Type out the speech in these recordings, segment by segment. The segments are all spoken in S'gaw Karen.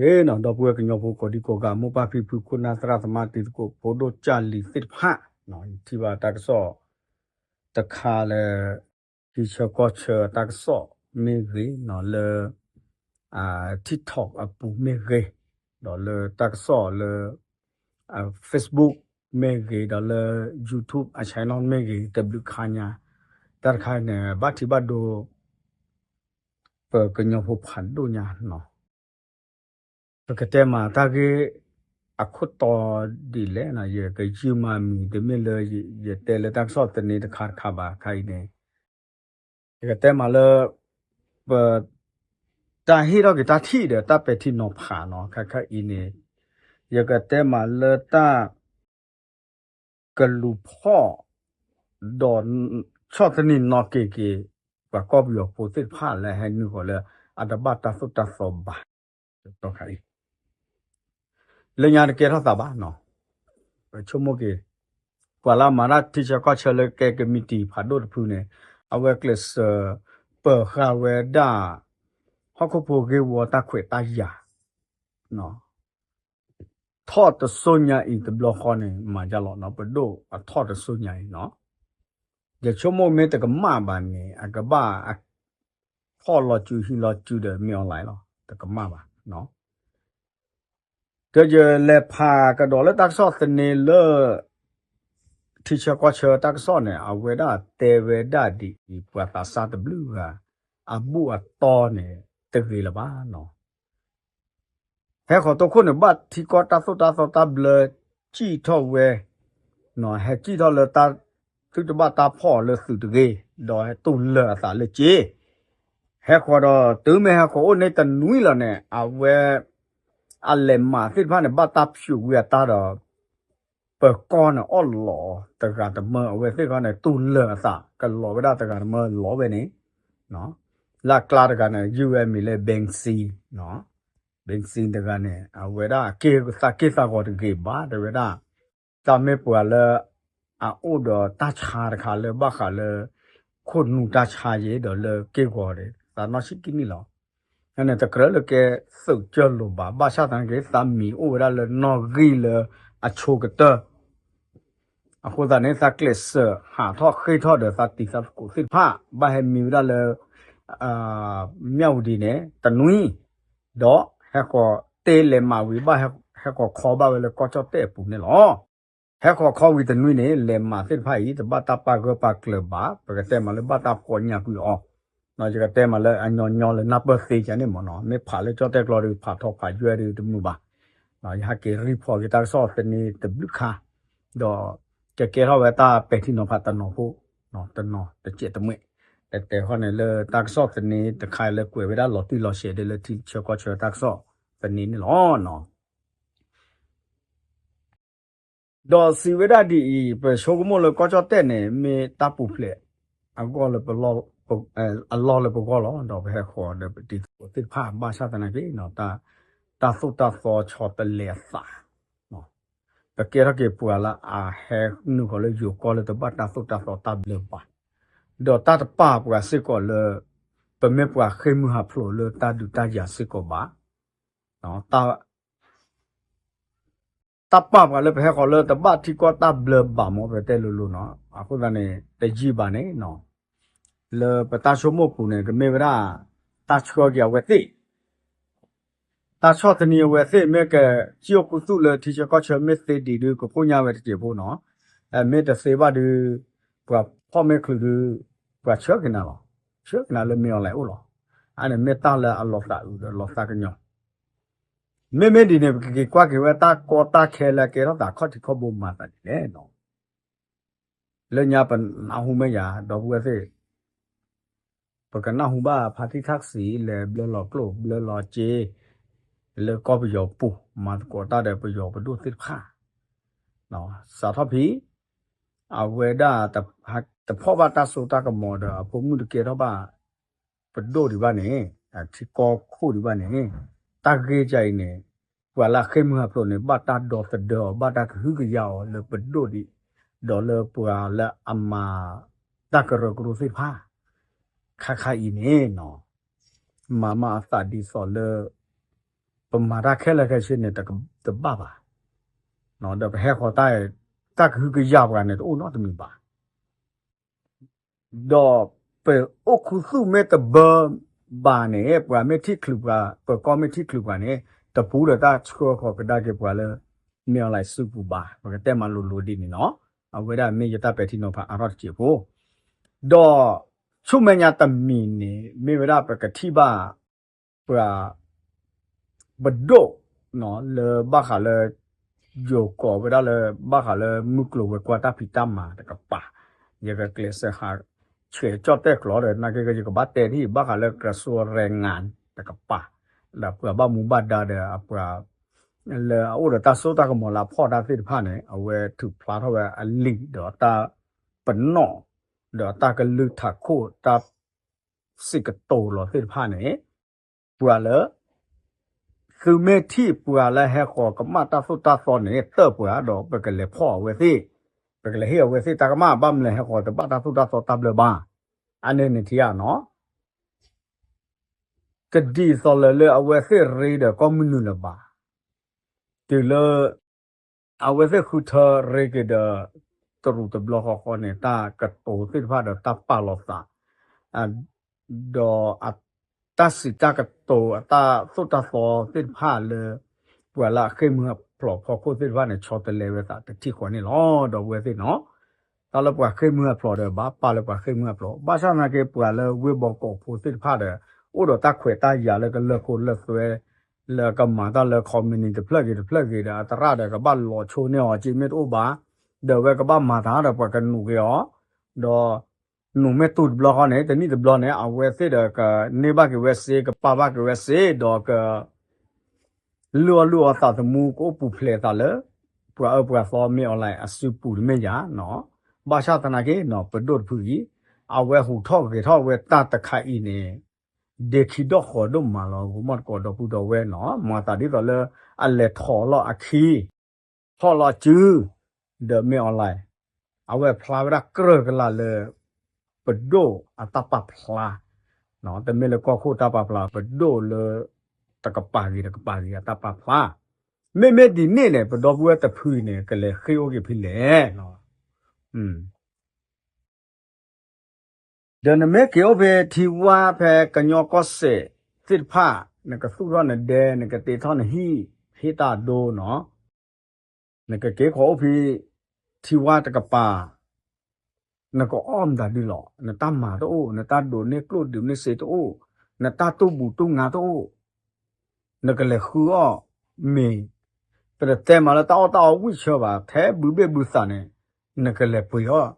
ဂ့ၤနီၤ ဒီပုၢ်ဝဲၢ်ကညီဖိကိးဒံကိးဂၤ မိၢ်ပၢ်ဖံဖု ခိၣ်နၢ်သရၣ်သမါ တံၤသကိး ဖိဒိၣ်ကၢ်လံၤသ့ၣ်တဖၣ်, ယထံၣ်ဘၣ်တၢ်ကစီၣ်တခါလၢ ထံဆၢကီၢ်ဆၢတၢ်ကစီၣ်မ့ၢ်ဂ့ၤနီၤ လၢ TikTok အပူၤမ့ၢ်ဂ့ၤ, ဒီးလၢတၢ်ကစီၣ်လၢ Facebook မ့ၢ်ဂ့ၤ ဒီးလၢ YouTube အ channel မ့ၢ်ဂ့ၤ တဘျုးခါညါ, တၢ်တခါန့ၣ် ဘၣ်ထံးဘၣ်ဒိ ပကညီဖိဖးဒိၣ်ညါနီၤ. ပကတဲမးတၢ်ဂ့ၢ်အခိၣ်တီဒ်လဲၣ်နီၤ, ယကယုၢ်မၤမံၤ တမ့ၢ်လၢယတဲလၢတၢ်ကစီၣ်သန့တခါတခါဘၣ် ခါအံၤန့ၣ် ယကတဲမးလၢ ပ တၢ်ဟ့ၣ်ထီၣ်က့ၤတၢ်ထံၣ်ဒီးတၢ်ပဲာ်ထံနီၤဖးနီၤ ခါခါအံၤန့ၣ် ယကတဲမးလၢတၢ် ကလူၤဖီၣ် ဒီးဆီၣ်သနံးနီၣ်က့ၤက့ၤ ပှၤကီၢ်ပယီၤဖိသ့ၣ်တဖၣ်လၢဟဲနုာ်ဃီၤလၢ အတဘၣ်တၢ်သိၣ်တၢ်သီဘၣ် တခါအံၤ လၢညါတကဲထီၣ်သးဘၣ်နီၤ, ပဆိကမိၣ်က့ၤ ပှၤလၢအမၤတၢ်ထံဆၢကီၢ်ဆၢလၢကဲကမံးတံာ်ဖးဒိၣ်တဖုန့ၣ် အဝဲကျဲးစၢးပၢၤဃာ်ဝဲဒၣ် ဟီၣ်ခိၣ်ဖိဂ့ၢ်ဝီတၢ်ခွဲးတၢ်ယာ် ထီၣ်တစိၤညါအံၤတဘျီဃီန့ၣ် မၤဒ်လဲၣ်နီၤ ပဒိၣ်အထီၣ်တစိၤညါအံၤနီၤ, ယဆိကမိၣ်မ့ၢ်တကမၣ်ဘၣ်န့ၣ် အကဘၣ် ထီၣ်လီၤစုဟံးလီၤစုဒီးမ့ၢ် online လီၤ တကမၣ်ဘၣ်နီၤ, ဒီးယလဲၤဖးကဒီးလၢတၢ်ကစီၣ်သန့လၢ ထံဆၢကီၢ်ဆၢတၢ်ကစီၣ်န့ၣ် အဝဲဒၣ်တဲဝဲဒၣ်ဒ်အံၤ ပှၤသးစၢ်တဘျုးဂၤ အဘူၣ်အတီန့ၣ် တဂ့ၤလၢၤဘၣ်နီၤ ဟဲဃီၤတိခိၣ်န့ၣ် ဘၣ်ထံကီၢ်တၢ်သိၣ်တၢ်သီတၢ်ဘျၢ စံၣ်ထီၣ်ဝဲ, ဟဲစံၣ်ထီၣ်လၢတၢ် သုတဘၣ်တၢ်ဖီၣ်လၢသုးတဂ့ၤ, ဒီးတူၢ်လၢာ်အသးလၢက့, ဟဲဃီၤဒီးတုၤမ့ၢ်ဟဲဃီၤအိၣ်န့ၢ်တနွံလီၤန့ၣ် အဝဲ အလဲၤမးသ့ၣ်တဖၣ်န့ၣ် ဘၣ်တၢ်ဖၠူးဝံၤအတၢ်ဒီး ပၢၤကီၢ်န့ၣ်အီၣ်လီၤတဂၤတမၢ အဝဲသ့ၣ်ဃီန့ၣ် တူၢ်လၢာ်အသး ကလီၤဝဲဒၣ်တဂၤတမၢလီၤဝဲန့ၣ်, လၢအကျါတဂၤန့ၣ် ယုၢ်ဝဲမံၤလၢ ဘ့စံ, ဘ့စံတဂၤန့ၣ် အဝဲဒၣ်က့ၤသးက့ၤသးဂီၤတဂ့ၤဘၣ် တဲဝဲဒၣ်, တၢ်မ့ၢ်ပှၤလၢ အအိၣ်ဒီးတၢ်ဆါတခါလၢဘၣ်ဃးလၢ ခိၣ်နူာ်တၢ်ဆါယဲဒီးလၢက့ၢ်ဂီၤဒီး သးနီၢ်ဆံးကံနံၣ်လီၤ. န့ၣ်တကြၢးလၢကဲသုးကၢၢ်လိာ်ဘၣ်, ဘၣ်ဆၣ်သနာ်က့ သးမံၤအိၣ်ဝဲဒၣ်လၢနီၣ်ဂံၢ်လၢအဆိကတၢၢ် အဃိသတးန့ၣ် သးကျဲးစၢးဟးထီၣ်ဃ့ၢ်ထီၣ်ဒီးသးတံၤသးသကိးသ့ၣ်တဖၣ် ဘၣ်ဟဲမံဝဲဒၣ်လၢ မၠၣ်ဝတံၤန့ၣ် တနွံ, ဒီးဟဲဃီၤတ့ၢ်လဲၤမးဝံၤဘၣ်ဟဲဃီၤခီဘၣ်ဝဲလၢကီၢ်ကၠီၣ်တဲၣ်အပူၤန့ၣ်လီၤ. ဟဲဃီၤခီဝံၤတနွံန့ၣ် လဲၤမးသ့ၣ်တဖၣ်အံၤ တဘၣ်တၢ်ပာ်ဂၢၢ်ပာ်ကျၢၤဘၣ်, ပကတဲမးလၢဘၣ်တၢ်ဖှီၣ်ညၣ်ကွံာ်အီၤ, ယကတဲမးလၢအညီညီလၢနၢ်ပၢၢ်သ့ကန့ၣ်မ့ၢ်နီၤ, မ့ၢ်ဖးလၢကၠီၣ်တဲၣ်ကျိာ်ဒီး ဖးထီၣ်ဖးယွဲၢ်ဒီးတမုာ်ဘၣ်, ယဟဲက့ၤ report က့ၤတၢ်ကစီၣ်သန့တဘျုးခါ, ဒီးကကဲထီၣ်ဝဲတၢ်ပဲာ်ထံနီၤဖးတနီၤဖိ, တနီၤတစဲးတမှဲး, တဲတဲဃီန့ၣ်လၢတၢ်ကစီၣ်သန့တခါလၢကွဲးဝဲဒၣ်လီၤတံၢ်လီၤဆဲးဒီးလၢထံဆၢကီၢ်ဆၢတၢ်ကစီၣ်သန့န့ၣ်လီၤ. ဒီးစံးဝဲဒၣ်ဒ်အံၤ, ပဆိကမိၣ်လၢကီၢ်ကၠီၣ်တဲၣ်န့ၣ် မ့ၢ်တၢ်ပူၤဖျဲးအဂီၢ်လၢပ အလီၢ်လၢပဂီၢ်လီၤ, ဒီးပဟဲဃီၤဒီးပတံၤသကိးသ့ၣ်တဖၣ် ဘၣ်ဆၣ်သနာ်က့ တၢ်သိၣ်တၢ်သီဆီတလဲအသး, ပကဲထီၣ်က့ၤပှၤလၢအဟဲနုာ်ဃီၤလၢယိၤကီၢ်လၢတဘၣ်တၢ်သိၣ်တၢ်သီတၢ်ဘျၢဘၣ်, ဒီးတၢ်တပာ်ပှၤစ့ၢ်ကီးလၢ ပမ့ၢ်ပှၤဃ့ၢ်မုၢ်ဟးဖျိးလၢတၢ်ဒုးတၢ်ယၤစ့ၢ်ကီးဘၣ် တၢ်ပာ်ပှၤလၢပဟဲဃီၤလၢတဘၣ်ထံကီၢ်တၢ်ဘျၢဘၣ်မ့ၢ် ပတဲလိၤလိၤနီၤ, အဃိသတးန့ၣ် တယံာ်ဘၣ်န့ၣ်, လၢပတၢ်ဆိကမိၣ်ပူၤန့ၣ် ကမ့ၢ်ဝဲဒၣ် တၢ်ဆှၢက့ၤအဝဲသ့ၣ်, တၢ်ဆီၣ်သနံးအဝဲသ့ၣ် မ့ၢ်ကစံၣ်အိၣ်ခူသူၣ်လၢထံဆၢကီၢ်ဆၢမ့ၢ်သ့ဒံးဒုး ကကိညါဝဲတစဲးဖိနီၤ, မ့ၢ်တသ့ဘၣ်ဒုး ပှၤဖီၣ်မ့ၢ်ချုးဒုး ပှၤဆှၢက့ၤနၤလီၤ, ဆှၢက့ၤနၤလၢမ့ၢ်အီၤလဲၣ်အိၣ်လီၤ, အန့ၣ်မ့ၢ်တၢ်လၢအလီၤသးအုးဒီးလီၤသးကညီၤ မ့မ့ၢ်ဒ်န့ၣ် ပကက့ၤကွၢ်က့ၤဝဲတၢ်ကီတၢ်ခဲလၢအကဲထီၣ်သး ခီၣ်ထံးခီၣ်ဘိမၤသးဒ်လဲၣ်နီၤ, လၢညါပနၢ်ဟူမ့ၢ်ယၤ ဒီပုၢ်ဝဲၢ်သ့ၣ်, ပကနၢ်ဟူဘၣ်ဖါတံၢ်ထၣ်စံး လဲၤဘျၢလီၤကျိၣ်ဘျၢလီၤစ့ လၢကီၢ်ပယီၤပူၤ မၤသကိးတၢ်ဒီးပယီၤပဒိၣ်သ့ၣ်တဖၣ် စးထီၣ်ဖဲ အဝဲဒၣ် တဖီၣ်ဘၣ်တၢ်စိတၢ်ကမီၤဒီး အဖိမုၣ်တကဲထီၣ်ဘၣ် ပဒိၣ်ဒံးဘၣ်န့ၣ်, ထံကီၢ်ခိၣ်ဒံးဘၣ်န့ၣ်, တၢ်ဂ့ၢ်ကါအံၤန့ၣ် ပှၤလၢအဃ့ၢ်မုၢ်ဟးဖျိးန့ၣ် ဘၣ်တၢ်ဒီသဒၢအီၤ ဘၣ်တၢ်ကဟုကယာ်အီၤလၢပဒိၣ်ဒံး, ဒီးလၢပှၤလၢအမၤတၢ်ကရၢကရိသ့ၣ်တဖၣ် ခါခါအံၤန့ၣ် မၤမၤအသးဒ်သိးလၢ ပမၤတၢ်ခဲလၢာ်ခဲဆ့န့ၣ် တဘၣ်ဘၣ်, ဒီးပဟဲဃီၤတၢ် တၢ်ကဟုကယာ်ပှၤန့ၣ် တအိၣ်နီတမံၤဘၣ်. ဒီးပအိၣ်ခူသူၣ်မ့ၢ်တဘၢဘၣ်န့ၣ် ပှၤမ့ၢ်ထံၣ်ချုးပှၤ ပၢၤကီၢ်မ့ၢ်ထံၣ်ချုးပှၤန့ၣ် တပူၤဒီးတၢ်ဆှၢဃီၤကဒါက့ၤပှၤလၢ မ့ၢ်အီၤလၢစုပူၤဘၣ်. ပကတဲမၤလိၤလိၤဒ်န့ၣ်နီၤ. အဝဲဒၣ်မ့ၢ်ယတၢ်ပဲာ်ထံနီၤဖးအါထီၣ်တစဲးဖိ, ဒီးဆူမဲာ်ညါတမံၤန့ၣ် မ့ၢ်ဝဲဒၣ်ပကထံၣ်ဘၣ် ပှၤ ပဒိၣ် လၢဘၣ်ဃးလၢ ယိၤကိးဝဲဒၣ်လၢ ဘၣ်ဃးလၢမုၢ်ကျိၤဝဲၤကွာ်တၢ်ဖံးတၢ်မၤတကပၤ, ယကကျဲးစၢးဟး ဆဲးကၠီၣ်တဲၣ်ကျိာ်ဒီး နာ်က့ကယကဘၣ်တဲဒ်အံၤ ဘၣ်ဃးလၢကရၢၡိရၤငၣ်တကပၤ, ဒီးပှၤဘၣ်မူဘၣ်ဒါဒီးအပှၤ လၢအအိၣ်ဒီးတၢ်စိတၢ်ကမီၤလၢအဖီၣ်တၢ်သ့ၣ်တဖၣ်န့ၣ် အဝဲထုးဖျါထီၣ်ဝဲအလံာ်ဒီးတၢ်ပနီၣ် ဒီးတၢ်ကလုၢ်ထးခိၣ်တၢ် စံးကတိၤလီၤသ့ၣ်တဖၣ်န့ၣ် ပှၤလၢ သုမ့ၢ်ထံၣ်ပှၤလၢဟဲဃီၤကမၣ်တၢ်သိၣ်တၢ်သီန့ၣ် တၢၣ်ပှၤဒီးပကလဲၤဖီၣ်အဝဲသ့ၣ်, ပကလဲၤဟ့ၣ်အဝဲသ့ၣ်တၢ်ကမၣ် ဘၣ်မနုၤလဲၣ်ဟဲဃီၤတဘၣ်တၢ်သိၣ်တၢ်သီတၢ်ဘျၢဘၣ်. အန့ၣ်န့ၣ်ထံၣ်ဧါနီၤ တဒ်သိးလၢၤလၢအဝဲသ့ၣ်ရ့ဒီးကီၢ်မုၢ်နုာ်လၢၤဘၣ်. တုၤလၢ အဝဲသ့ၣ်ဃုထၢရ့က့ၤဒီး တရူးတဘျီဃီဃီန့ၣ် တၢ်ကတိၤသ့ၣ်တဖၣ်ဒီးတၢ်ပာ်လီၤသး ဒီးအတၢ်စံးတၢ်ကတိၤ အတၢ်သိၣ်တၢ်သီသ့ၣ်တဖၣ်လၢ ပှၤလၢအဃ့ၢ်မုၢ်အဖျိးဖီခိၣ်သ့ၣ်တဖၣ်န့ၣ် ဆီတလဲဝဲသးတထံၣ်ဃီန့ၣ်လီၤ. ဒီပုၢ်ဝဲၢ်သ့ၣ်နီၤ တၢ်လၢပှၤဃ့ၢ်မုၢ်အဖျိးဒီး ဘၣ်ပာ်လၢပှၤဃ့ၢ်မုၢ်အဖျိး, ဘၣ်ဆၣ်သနာ်က့ ပှၤလၢဝ့ၢ်ဘီကီးဖိသ့ၣ်တဖၣ်ဒီး အိၣ်ဒီးတၢ်ခွဲးတၢ်ယာ်လၢကလၢၢ်ခိလၢၢ်သွဲ လၢကမၤတၢ်လၢ ခီမံနံ တဖျၢၣ်ဂ့ၤတဖျၢၣ်ဂ့ၤဒီး အသရၣ်ဒီးကဘၣ်လီၤဆိန့ၢ်အီၤက့မ့ၢ်တအိၣ်ဘၣ်, ဒီးအဝဲကဘၣ်မၤတၢ်ဒီးပှၤကနုာ်က့ၤအီၤ, ဒီး နုာ်မ့ၢ်တူၢ်တဘျီဃီန့ၣ် တနံၣ်တဘျီန့ၣ် အဝဲသ့ၣ်ဒီးကန့ၢ်ဘၣ်က့ၤဝဲစ့ ကပာ်ဘၣ်က့ၤဝဲစ့ ဒီးက လုၢ်အီၣ်လုၢ်အီသးသမူ ကအိၣ်ပူၤဖျဲးသးလၢ ပှၤအၢပှၤသီမ့ၢ်အီၤလဲၣ် အစုပူၤတမ့ၢ်ယၤနီၤ. ဘၣ်ဆၣ်သနာ်က့နီၤ ပဒိၣ်တဖုအံၤ အဝဲဟူးထီၣ်ဂဲၤထီၣ်ဝဲတၢ်တခါအံၤန့ၣ် ဒ့ခံဒီၣ်ဃီၤဒိၣ်မးလီၤ. ဂီၤမီၢ်တကိးဒီပုၢ်ဒီဝဲၢ်နီၤ မၤသးဒ်သိးလၢ အလဲၤထီၣ်လီၤအခံ ထီၣ်လီၤစု ဒီးမ့ၢ်အီၤလဲၣ် အဝဲဖျါဝဲဒၣ်ကြၢးကလာ်လၢ ပဒိၣ်အတၢ်ပာ်ဖျါ, တမ့ၢ်လၢကီၢ်ခိၣ်တၢ်ပာ်ဖျါ ပဒိၣ်လၢ တကပၤဂ့ၤတကပၤဂ့ၤအတၢ်ပာ်ဖျါ, မ့မ့ၢ်ဒ်န့ၣ်န့ၣ် ပဒီပုၢ်ဝဲၢ်တဖုအံၤန့ၣ် ကလဲၤဃ့ၢ်အိၣ်က့ၤဖဲလဲၣ် ဒီးနမ့ၢ်က့ၤအိၣ်ဖဲထံဝါဖဲကညီကီၢ်စဲၣ်သ့ၣ်တဖၣ် နကသူၣ်ထီၣ်နဒဲ နကတ့ထီၣ်နဟံၣ် ဟ့ၣ်တၢ်အဒိနီၤ, နကက့ၤခီအိၣ်ဖဲ ထံဝါတကပၤ နကအီၣ်မတၤဒုလီၤ, နတၢ်မၤတအိၣ်, နတၢ်ဒိးန့ၢ်ကျိၣ်ဒုးန့ၢ်စ့တအိၣ်, နတၢ်တူၢ်ဘူးတူၢ်ငါတအိၣ်, နကလဲၤဃုအီၣ်မ့ၤ, ပတတဲမးလၢတၢ်အီၣ်တၢ်အီဝံၣ်ဆၢဘၣ်, ထဲဘုဘ့ၣ်ဘုသးန့ၣ် နကလဲၤပှ့ၤအီၣ်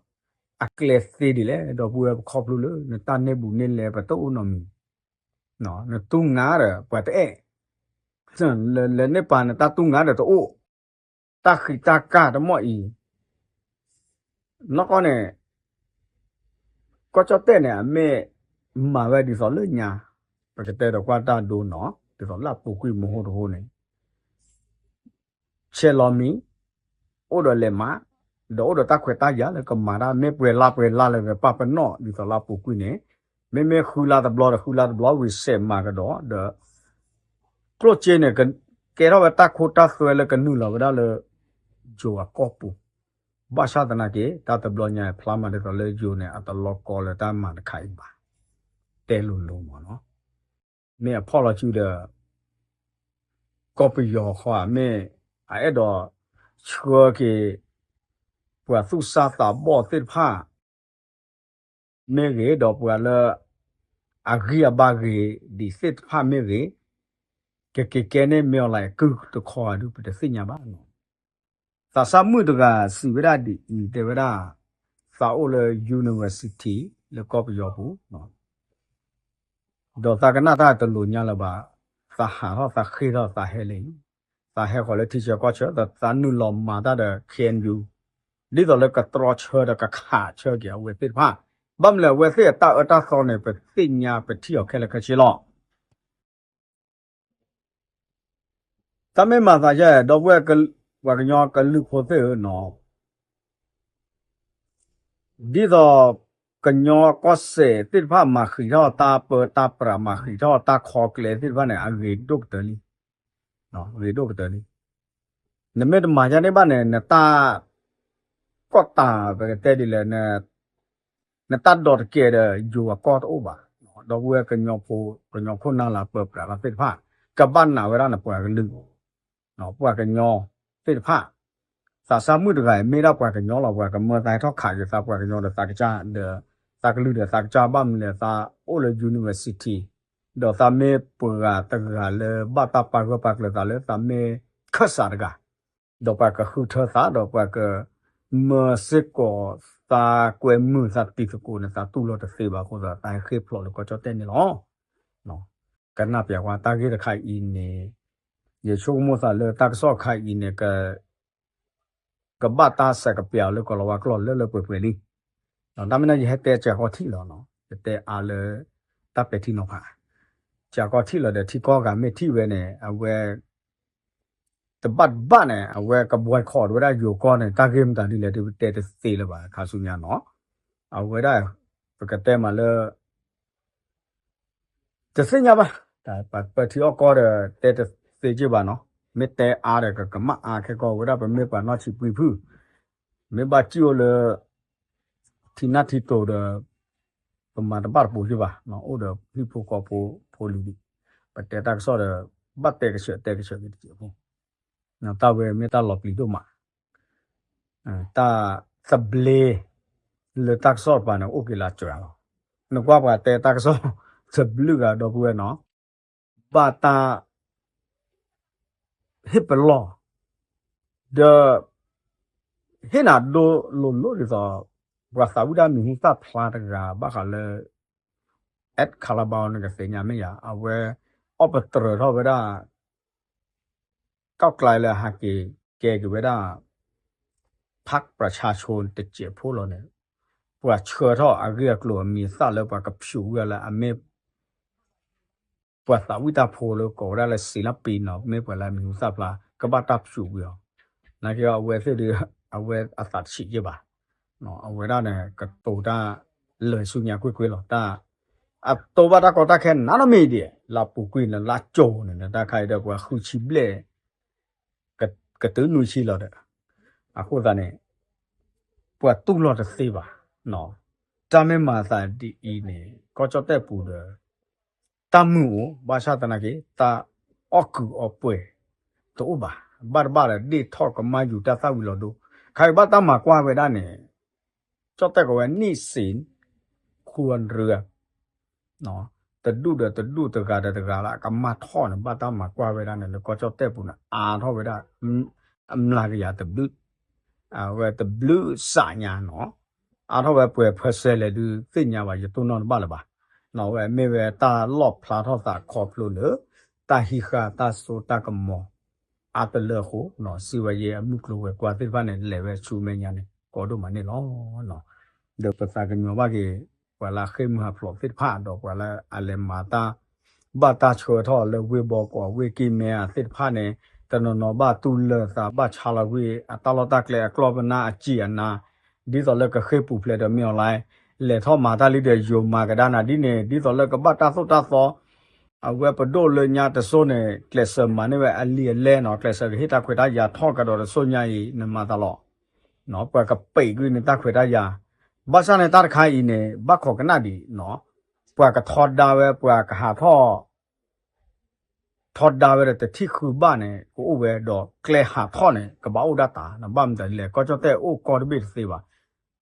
အကျဲသ့ဒ်လဲၣ်, ဒီပုၢ်ဝဲၢ်ပခီဖျိလၢ နတၢ်န့ၢ်ဘူးန့ၢ်လဲပတအိၣ်နီတမံၤ, နတူၢ်ငါဒီးပှၤတအဲၣ်, လဲၤန့ၢ်ပာ်နတၢ်တူၢ်ငါဒီးတအိၣ်, တၢ်ဃံးတၢ်ကၢ်တမံၤအံၤ နီၢ်ကီၢ်န့ၣ် ကီၢ်ကၠီၣ်တဲၣ်န့ၣ် အမ့ၢ်မၤဝဲဒ်သိးလၢညါ, ပကတဲဒီးကွၢ်တၢ်ဒိနီၤ, ဒ်သိးလၢအပူၤကွံာ်မဟိတဟိန့ၣ် ဆဲးလီၤမံၤ, အိၣ်ဒီးလဲၤမၤ, ဒီးအိၣ်ဒီးတၢ်ခွဲးတၢ်ယာ်လၢကမၤတၢ် မ့ၢ်ပှဲၤလါပှဲၤလါလၢကပာ်ပနီၣ် ဒ်သိးလၢအပူၤကွံာ်န့ၣ်, မ့မ့ၢ်ဃုလါတဘျီဒီးဃုလါတဘျီ ဝံၤဆဲးမၤကဒီး ဒီး ကျိၣ်စ့န့ၣ် ကဲထီၣ်ဝဲတၢ်ခိတၢ်သွဲလၢကနုာ်လီၤဝဲဒၣ်လၢ ယိၤအကီၢ်ပူၤ, ဘၣ်ဆၣ်သနာ်က့ တၢ်တဘျီညါဖျါမးဒ်သိးလၢယိၤန့ၣ် အတလီၤကီလၢတၢ်မၤတခါအံၤဘၣ်, တဲလိၤလိၤမးနီၤ, မ့ၢ်အဖီၣ်လီၤစုဒီး ကီၢ်ပယီၤဃီဧါ မ့ၢ်အအဲၣ်ဒိးဆှၢက့ၤ ပှၤသူၣ်စၢ်သးဘီၣ်သ့ၣ်တဖၣ် မ့ၢ်ဂ့ၤ ဒီးပှၤလၢ အဂံၢ်အဘါဂ့ၤဒံးသ့ၣ်တဖၣ်မ့ၢ်ဂ့ၤ, ကက့ၤကဲန့ၢ်မ့ၢ်အီၤလၢကုၢ်တခီဧါဒုး ပတသ့ၣ်ညါဘၣ်နီၤ. သးစၢ်မုၣ်တဂၤစံးဝဲဒၣ်ဒ်အံၤ တဲဝဲဒၣ် သးအိၣ်လၢ university လၢကီၢ်ပယီၤပူၤ ဒီးသးကနၣ်တၢ်တလိၤညါလၢၤဘၣ်, သးဟးထီၣ်သးဃ့ၢ်ထီၣ်သးဟဲလၢအံၤ, သးဟဲဃီၤလၢထံဆၢကီၢ်ဆၢ သးနုာ်လီၤမၤတၢ်ဒီး K N U ဒ်သိးလၢကတြီဆၢဒီးကခးဆၢက့ၤအဝဲသ့ၣ်တဖၣ်, ဘၣ်မနုၤလဲၣ် အဝဲသ့ၣ်အတၢ်အၢတၢ်သီန့ၣ် ပသ့ၣ်ညါပထံၣ်အီၤခဲလၢာ်ခဲဆ့လီၤ. တၢ်မ့ၢ်မၤသးယဲ ဒီပုၢ်ဝဲၢ်ပှၤကညီကလုာ်ဖိသ့ၣ်ဧၢနီၤ, ဒ်သိး ကညီကီၢ်စဲၣ်သ့ၣ်တဖၣ်မၤဃံးထီၣ်တၢ်ပၢတၢ်ပြး မၤဃံးထီၣ်တၢ်ခီကျဲသ့ၣ်တဖၣ်န့ၣ် အဂ့ၤဒိၣ်ကတၢၢ်လံ. ဂ့ၤဒိၣ်ကတၢၢ်လံ. နမ့ၢ်တမၤဒ်န့ၣ်ဘၣ်န့ၣ် နတၢ် ကီၢ်တၢ် ပကတဲဒ်လဲၣ်, နတၢ်ဒီတကဲဒီးယိၤအကီၢ်တအိၣ်ဘၣ်. ဒီပုၢ်ဝဲၢ်ကညီဖိ ကညီခိၣ်နၢ်လၢပၢပြးလီၤသ့ၣ်တဖၣ် ကဘၣ်နာ်ဝဲဒၣ်နပှၤကလုာ် ပှၤကညီသ့ၣ်တဖၣ် သးစၢ်မုၣ်တဂၤအံၤ မ့ၢ်ဒၣ်ပှၤကညီလီၤ. ပှၤကမၢသးဟဲထီၣ်ခးက့ၤသး ပှၤကညီဒီးသးကစၢ်ဒီး သးကလုာ်ဒီးသးကစၢ် ဘၣ်မနုၤလဲၣ် သးအိၣ်လၢ university ဒီးသးမ့ၢ်ပှၤတဂၤလၢဘၣ်တၢ်ပာ်ဂၢၢ်ပာ်ကျၢၤသးလၢသးမ့ၢ်ခၢၣ်စးတဂၤ ဒီးပှၤကဃုထၢသး ဒီးပှၤကမၢစ့ၢ်ကီးသးကွဲမုာ်သးတံၤသကိးန့ၣ် သးတူၢ်လိာ်တသ့ဘၣ်အဃိသတး သးဟဲဃ့ၢ်ဖျိးလၢကီၢ်ကၠီၣ်တဲၣ်န့ၣ်လီၤ. ကနၣ်ပျးကွၢ်တၢ်ဂ့ၢ်တခါအံၤန့ၣ် ယဆိကမိၣ်သးလၢတၢ်ကစီၣ်တခါအံၤန့ၣ် ကဘၣ်တၢ်ဆဲးကပျးလၢကီၢ်လီၤဝါကျိာ်လၢလၢပှဲၤပှဲၤလံ. တၢ်မ့ၢ်န့ၣ် ယဟဲတဲစှၤကီၢ်ထံၣ်လီၤ, ယတဲအါလၢ တၢ်ပဲာ်ထံနီၤဖး စှၤကီၢ်ထံၣ်လီၤဒီး ထံကီၢ်ဂၤမ့ၢ်ထံၣ်ဝဲန့ၣ် အဝဲ တဘၣ်တဘၣ်န့ၣ် အဝဲက boycott ဝဲဒၣ်ယိၤကီၢ်န့ၣ် တၢ်ဂ့ၢ်မတၤဒ်လဲၣ်ဒီး ပတဲတသ့လၢၤဘၣ် ခါဆူညါနီၤ. အဝဲဒၣ် ပကတဲမးလၢ တသ့ၣ်ညါဘၣ်, ပထံအီၣ်ကီၢ်ဒီး တဲတသ့က့ၢ်ဘၣ်နီၤ. မ့ၢ်တဲအါဒီး ကကမၣ်အါခဲကီၢ်ဝဲဒၣ် ပမ့ၢ်ပှၤနီၢ်ဆံးပှံဖုၣ်, မ့ၢ်ဘၣ်စံၣ်အိၣ်လၢ ထံနၢ်ထံတိၤဒီး ပမၤတဘၣ်တပိၤက့ၢ်ဘၣ်, အိၣ်ဒီးဟံၣ်ဖိဃီဖိဖိလံၤဒံး, ပတဲတၢ်ကစီၣ်ဒီး ဘၣ်တဲကဆှၢတဲကဆှၢက့ၤတစဲးဖိ, တၢ်ဝဲမ့ၢ်တၢ်လီၤပျံၤဒိၣ်မး တၢ်သဘျ့ လၢတၢ်ကစီၣ်တပၤန့ၣ် အိၣ်က့ၤလၢစှၤလီၤ. နကွၢ်ပှၤတဲတၢ်ကစီၣ် တဘျုးဂၤဒီပုၢ်ဝဲၢ်နီၤ, ဘၣ်တၢ် ဟ့ၣ်ပလီၢ် ဒီး ဟ့ၣ်နၤဒိလိၤလိၤဒ်သိး ပှၤသးဝံၣ်တၢ်မံၤဟူသၣ်ဖျါတဂၤ ဘၣ်ဃးလၢ Ed Kalabao န့ၣ် ကသ့ၣ်ညါမ့ၢ်ယၤ အဝဲ အီၣ်ပတြၢၤထီၣ်ဝဲဒၣ် ကီၢ်ကျဲလၢဟးက့ၤကဲက့ၤဝဲဒၣ် พรรคประชาชน တစဲးဖိလီၤန့ၣ်, ပှၤဆှၢထီၣ်အဂ့ၢ်အကျိၤအမံၤအသၣ်လၢပှၤကဖၠူးဝံၤလၢအမ့ၢ် ပှၤသးဝံၣ်တၢ်ဖိလၢကိးဝဲဒၣ်လၢ ศิลปิน နီၤ, မ့ၢ်ပှၤလၢအမံၤဟူသၣ်ဖျါ ကဘၣ်တၢ်ဖၠူးဝံၤအီၤ, နာ်က့အဝဲသ့ၣ်ဒီး အဝဲအသးတဆံးက့ၢ်ဘၣ်, အဝဲဒၣ်န့ၣ် ကတိၤတၢ်လၢာ်ဆူညါကွ့ၢ်ကွ့ၢ်လီၤ, တၢ် အတိဘၣ်တၢ်ကီတၢ်ခဲနးနီတမံၤဒံး, လၢပူၤကွံာ်န့ၣ် လၢကၠိန့ၣ် တၢ်ခါအံၤဒီး ပှၤဃုဆံဘျဲၣ် ကတုၤနွံဆံလီၤဒီး, အဃိသတးန့ၣ် ပှၤတူၢ်လိာ်တသ့ဘၣ်, တၢ်မ့ၢ်မၤသးဒ်အံၤန့ၣ် ကီၢ်ကၠီၣ်တဲၣ်ပူၤဒီး တၢ်မုာ်အိၣ် ဘၣ်ဆၣ်သနာ်က့ တၢ်အီၣ်ကုာ်အီပှဲၤတအိၣ်ဘၣ်, ဘၣ်တဘၣ်ဒီး ဒ့ၣ်ထီၣ်ကမၣ်ယူၤတၢ်သၣ်ဝံၤလီၤဒိ, ခါအံၤဘၣ်တၢ်မၤကွၢ်ဝဲဒၣ်န့ၣ် ကၠီၣ်တဲၣ်ကိးဝဲ หนี้สินครัวเรือน တဒူၣ်ဒီးတဒူၣ် တဂၤဒီးတဂၤလၢအကမၣ်ထီၣ်န့ၣ် ဘၣ်တၢ်မၤကွၢ်ဝဲဒၣ်န့ၣ် လၢကီၢ်ကၠီၣ်တဲၣ်ပူၤန့ၣ် အါထီၣ်ဝဲဒၣ် အမျးကယၤတဘျုး, အဝဲတဘျုးစးညါနီၤ, အါထီၣ်ဝဲပှဲၤ percent လဲၣ်ဒုးသ့ၣ်ညါဘၣ် ယတိၢ်နီၣ်တဘၣ်လၢၤဘၣ်, နီၤ အဝဲမ့ၢ်ဝဲတၢ်လီၣ်ဖျါထီၣ်သးခီဖျိလၢ တၢ်ဟံးဃာ်တၢ်စိတၢ်ကမီၤ အါတလၢအဃိ, စံးဝဲယဲအမုၢ်ကျိၤဝဲၤကွာ်သ့ၣ်တဖၣ်န့ၣ် လဲၤဝဲဆူမဲာ်ညါန့ၣ် ကီဒိၣ်မးန့ၣ်လီၤ. ဒီးပသးကညီၤဘၣ်က့ၤ ပှၤလၢအဃ့ၢ်မှံဟးဖျိးသ့ၣ်တဖၣ် ဒီးပှၤလၢအလဲၤမၤတၢ် ဘၣ်တၢ်ဆှၢထီၣ်လၢဝ့ၢ်ဘီကီးဝ့ၢ်ကံၢ်မဲအသ့ၣ်တဖၣ်န့ၣ် တနီၤနီၤဘၣ်တူၢ်လၢာ်သး ဘၣ်ဆါလီၤကွံာ် အတၢ်လီၢ်တၢ်ကျဲအကျီၢ်ပနၢ်အစံၣ်အနါ ဒ်သိးလၢကဃ့ၢ်ပူၤဖျဲးဒီးမ့ၢ်အီၤလၢ လဲၤထီၣ်မၤတၢ်လံဒီးယိၤမၤကဒါနၤဒ်န့ၣ် ဒ်သိးလၢကဘၣ်တၢ်သိၣ်တၢ်သီ, အဝဲပဒိၣ်လၢညါတစိၢ်န့ၣ် ကျဲးစၢးမၤန့ၢ်ဝဲအလံာ်အလဲၢ်နီၤ, ကျဲးစၢးကဟ့ၣ်တၢ်ခွဲးတၢ်ယာ်ထီၣ်ကဒီးတစိၢ်ညါအံၤ နမၤသးလီၤ. ပှၤကပံာ်ကွံာ်န့ၣ်တၢ်ခွဲးတၢ်ယာ်, ဘၣ်ဆၣ်န့ၣ်တၢ်တခါအံၤန့ၣ် ဘၣ်ခိးကနၣ်ဒံးနီၤ, ပှၤကထီဒါဝဲ ပှၤကဟးထီၣ် ထီဒါဝဲဒီးတထံၣ်ဃုဘၣ်န့ၣ် ကအိၣ်ဝဲဒီးကျဲဟးထီၣ်န့ၣ် ကဘၣ်အိၣ်ဒၣ်တၢ်, ဘၣ်မတၤဒ်လဲၣ် ကီၢ်ကၠီၣ်တဲၣ်အိၣ်ကီၢ်တဘ့ၣ်တသ့ဘၣ်.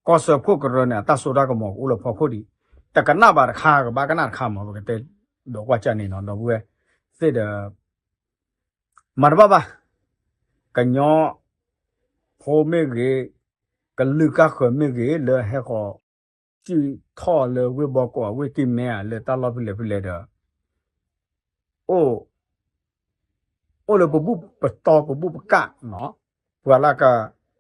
ကီၢ်စၢဖှိၣ်ကရၢန့ၣ် အတၢ်စိတၢ်ကမီၤကအိၣ်လၢဖီခိၣ်ဒံး, တကနၣ်ဘၣ်တခါ ကဘၣ်ကနၣ်တခါမး ပကတဲဒီးကွၢ်ကၢ်န့ၣ်နီၤ, ဒီပုၢ်ဝဲၢ်သ့ၣ်ဒီး မၤတဘၣ်ဘၣ်, ကညီဖိမ့ၢ်ဂ့ၤ, ကလုာ်ကၢ်ဃၢၤမ့ၢ်ဂ့ၤ လၢဟဲဃီၤ စံၣ်ထီၣ်လၢဝ့ၢ်ဘီကီး ဝ့ၢ်ကံၢ်မဲ လၢတၢ်လီၢ်ဖဲလဲၣ်ဖဲလဲၣ်ဒီး အိၣ် အိၣ်လၢပဘူၣ်ပတီၢ်ပဘူၣ်ပကၣ်နီၤ, ပှၤလၢက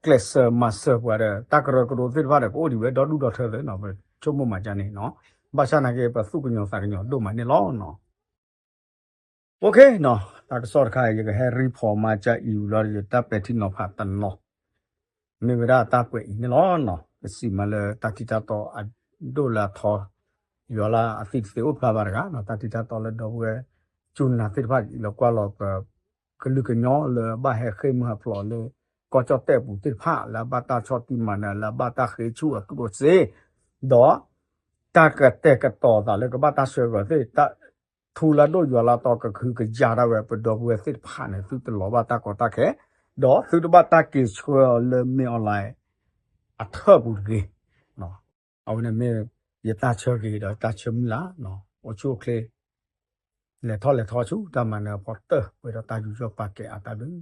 ကျဲးစၢးမၤစၢၤပှၤဒီး တၢ်ကရၢကရိသ့ၣ်တဖၣ်ဒီး ကအိၣ်ဒံးဝဲဒီဒူၣ်ဒီထၢသ့နီၤ, ပဆိကမိၣ်မၤကၢ်န့ၣ်နီၤ, ဘၣ်ဆၣ်နာ်က့ ပသူၣ်ကညီၤသးကညီၤဒိၣ်မးန့ၣ်လီၤနီၤ. အိၣ်ခ့နီၤ, တၢ်ကစီၣ်တခါ ယကဟဲ report မၤကၢ်အံၤဝံၤလီၤဒီး ယတၢ်ပဲာ်ထံနီၤဖးတနီၤ မ့ၢ်ဝဲဒၣ်တၢ်ကွဲးအံၤန့ၣ်လီၤနီၤ, ပစံးမးလၢတၢ်ထံၣ်တၢ်တီအဒိၣ်လၢအထီ ယွၤလၢအသံတသ့အိၣ်ဖျါဘၣ်တဂၤနီၤ, တၢ်ထံၣ်တၢ်တီလၢဒီပုၢ်ဝဲၢ် ကၠူနၤသ့ၣ်တဖၣ်လီၤကွၢ်လီၤပ ကလုာ်ကညီလၢအဘၣ်ဟဲဃ့ၢ်မုၢ်ဟးဖျိးလၢ ကီၢ်ကၠီၣ်တဲၣ်ပူၤသ့ၣ်တဖၣ် လၢအဘၣ်တၢ်ဆီၣ်တံၢ်မၤနၢၤ လၢအဘၣ်တၢ်ဃ့ဆူၣ်အသုးအိၣ်စ့ ဒီး တၢ်ကတဲာ်ကတီၤသးလၢကဘၣ်တၢ်ဆှၢဂီၤသ့ၣ် ထူလၢဒိၣ်ယွၤလၢတီကဟုကယာ်ဒၣ်ဝဲ ပဒီပုၢ်ဝဲၢ်သ့ၣ်တဖၣ်န့ၣ် သုတလီၤဘၣ်တၢ်ကီတၢ်ခဲ ဒီးသုတဘၣ်တၢ်က့ၤဆှၢအီၤလၢ မင်းအောင်လှိုင် အထၢၣ်ပူၤတဂ့ၤ. အဝဲန့ၣ်မ့ၢ်ယတၢ်ဆၢဂ့ၤဒီးတၢ်ဆၢမုၢ်လၢ် အိၣ်ဆူၣ်အိၣ်ချ့ လဲၤထီၣ်လဲၤထီဆူတၢ်မၤနၢၤအဖီတၢၢ် ပှဲၤဒီးတၢ်ယူးယီၣ်ပာ်ကဲအါတၢ်ဘျုး